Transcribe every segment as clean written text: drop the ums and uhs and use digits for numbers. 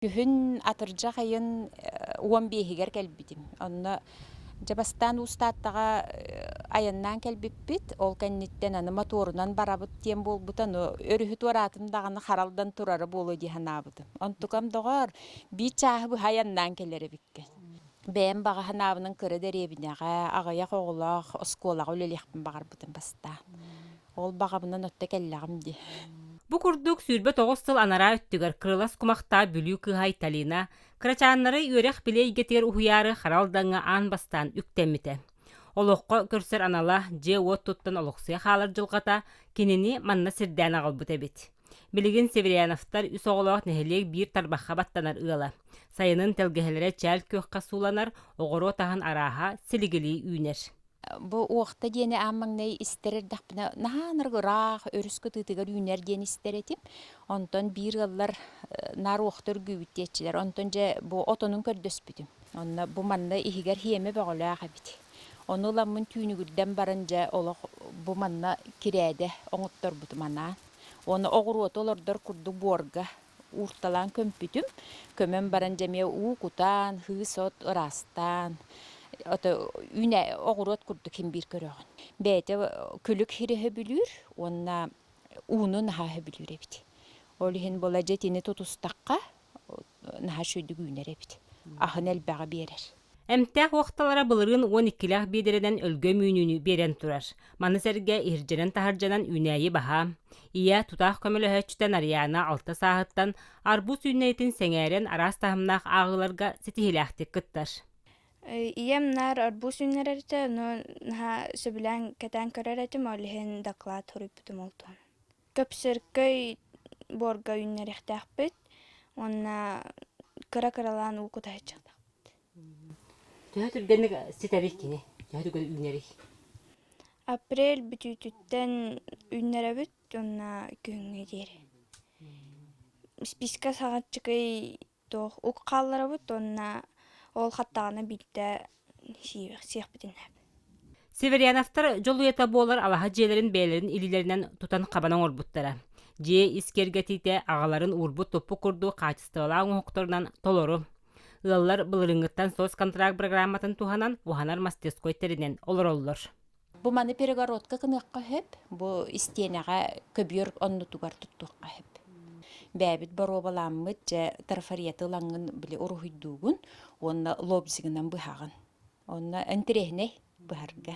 Күһүн атырдьах ыйын 15-игэр кэлбитим. Онно дьэ бастаан Уус Тааттаҕа айаннаан кэлбиппит. Ол кэнниттэн аны мотуорунан барабыт диэн буолбута. Ну, өрүһү туораатым даҕаны харалдан турара буолуо дии санаабытым. Онтукам доҕоор, биир чааһы быһа айаннаан кэлэр эбиккин. Бэйэм баҕа санаабынан кыра дэриэбинэҕэ, аҕыйах оҕолоох оскуолаҕа үлэлиэхпин баҕарбытым бастаан. Ол баҕабынан отто кэллэҕим дии. Бу курдук 29 сыл анараа өттүгэр кырылас кумахтаах Бүлүү кыыһа Айталина кырачааннары үөрэх-билии эйгэтигэр уһуйаары хара Алдаҥҥа аан бастаан үктэммитэ. Олоххо көрсөр анала, дьиэ-уот туттан олохсуйа хаалар дьылҕата кинини манна сирдээн аҕалбыт эбит. Билигин Северяновтар үс оҕолоох нэһилиэк биир тарбахха баттанар ыала. Сайынын тэлгэһэлэрэ чээл күөххэ сууланар, оҕуруот аһын арааһа силигилии үүнэр. Бу уохта диэни аан маҥнай истэр эрдэхпинэ наһаа ынырык ыраах өрүс кытыытыгар үүнэр диэн истэр этим. Онтон биир ыаллар наар уохта үргүүбүт диэччилэр. Онтон дьэ бу отонун көрдөспүтүм. Онно бу манна иһигэр хиэмэ бөҕөлөөх эбит. Ону ыламмын түүнүгүрдэн баран дьэ олох бу манна кирээдэ оҥотторбутум анаан. Уонна оҕуруоту олордор курдук буорга уурталаан көмпүтүм. Көмөн баран дьэ эмиэ уу кутан, һыы-сот ыраастаан, ото үүнэ оҕуруот курдук син биир көрөҕүн. Бэйэтэ күлүк сири сөбүлүүр уонна ууну наһаа сөбүлүүр эбит. Ол иһин буола дьэ итини тутустахха наһаа үчүгэйдик үүнэр эбит. Аһын элбэҕи биэрэр. Эмтээх уохталара былырыын 12-лээх биэдэрэнэн өлгөм үүнүүнү биэрэн турар. Маны сэргэ иһирдьэнэн-таһырдьанан үүнээйи баһаам. Ийэ тутаах көмөлөһөөччүтэ Нарыйаана алта сааһыттан арбуз үүнээйитин сэҥээрэн араас таһымнаах ааҕыыларга ситиһиилээхтик кыттар. Ийэм наар арбуз үүннэрэр этэ, ону наһаа сөбүлээн кэтээн көрөр этим, ол иһин доклад суруйбутум ол туһунан. Көпсөркөй буорга үүннэриэхтээхпит уонна кыра-кыралаан уу кута сылдьыахтаахпыт. Төһө түргэнник ситэрий кини? Төһө түргэн үүнэрий? Апрель бүтүүтүттэн үүннэрэбит уонна күһүҥҥэ диэри. Списка саҕаччыкый туох ук хаалларабыт уонна ол хаттаҕына биирдэ сиэхпитин сөп. Северяновтар дьол уйата буолар алаһа дьиэлэрин бэйэлэрин илиилэринэн тутан-хабан оҥорбуттара. Дьиэ ис киэргэтиитэ аҕаларын уурбут-туппут курдук хаачыстыбалаах оҥоһуктарынан толору. Ыаллар былырыыҥҥыттан соцконтракт программатын туһанан уһанар мастерской тэринэн олороллор. Бу маны перегородка гыныахха сөп, бу истиэнэҕэ көбүөр оннутугар туттуохха сөп. Бэйэбит боруобалааммыт дьэ трафареты ылаҥҥын били уруһуйдуугун уонна лобзигынан быһаҕын. Онно интэриэһинэй быһарга.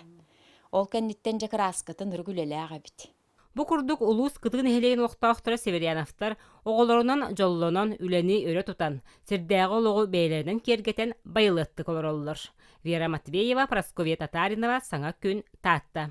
Ол кэнниттэн дьэ кырааскатын ырык үлэлээх эбит. Бу курдук улуус кытыы нэһилиэгин олохтоохторо Северяновтар оҕолорунан дьоллонон, үлэни өрө тутан, сирдээҕи олоҕу бэйэлэринэн киэргэтэн байылыаттык олороллор. Вера Матвеева, Прасковья Татаринова, Саҥа күн, Таатта.